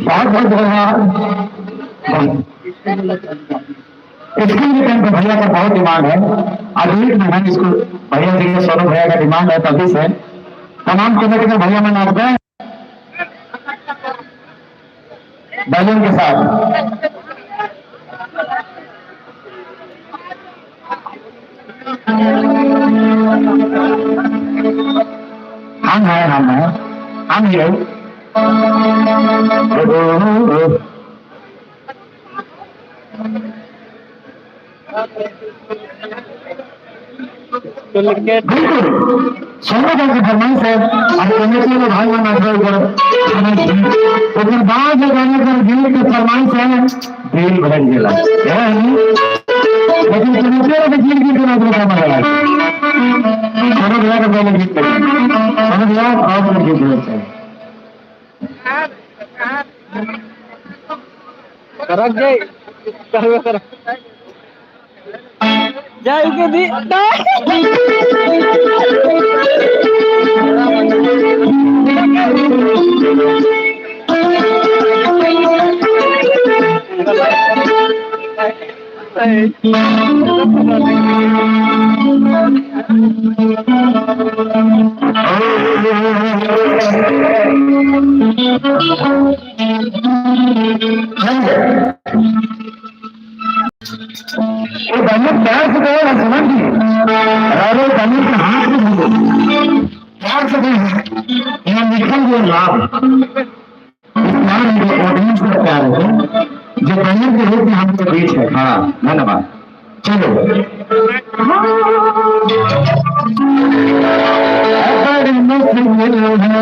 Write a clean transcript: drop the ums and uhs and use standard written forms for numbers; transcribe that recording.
बहुत बहुत धन्यवाद। स्कूल के टाइम पे भैया का बहुत डिमांड है। आधुनिक में है स्कूल भैया जी का, सोनू भैया का डिमांड है तभी से तमाम कमेटी में भैया मन आप गए बैलून के साथ। हम हैं, हम हैं, हम ही हैं। बिल्कुल सोनू भाई की फरमाइश है और कमेटी में भाई मन आप ओकर बाद जो गाने पर गीत के फरमाइश है दिल भर गेला, लेकिन कमेटी के गीत गीत के नाम का मजा सोनू भैया का पहले गीत, सोनू भैया और गीत चाहिए। करक जय करवे कर जय के दी। वो बंदूक प्यार से कहो ना सुमन जी, अरे बंदूक के हाथ में बोलो, प्यार से कहो, यहाँ निकल गया लाभ प्यार है, ऑडियंस का प्यार है जो बंदूक के रूप में हमको बीच है। हाँ धन्यवाद। चलो बड़ी मुश्किल है।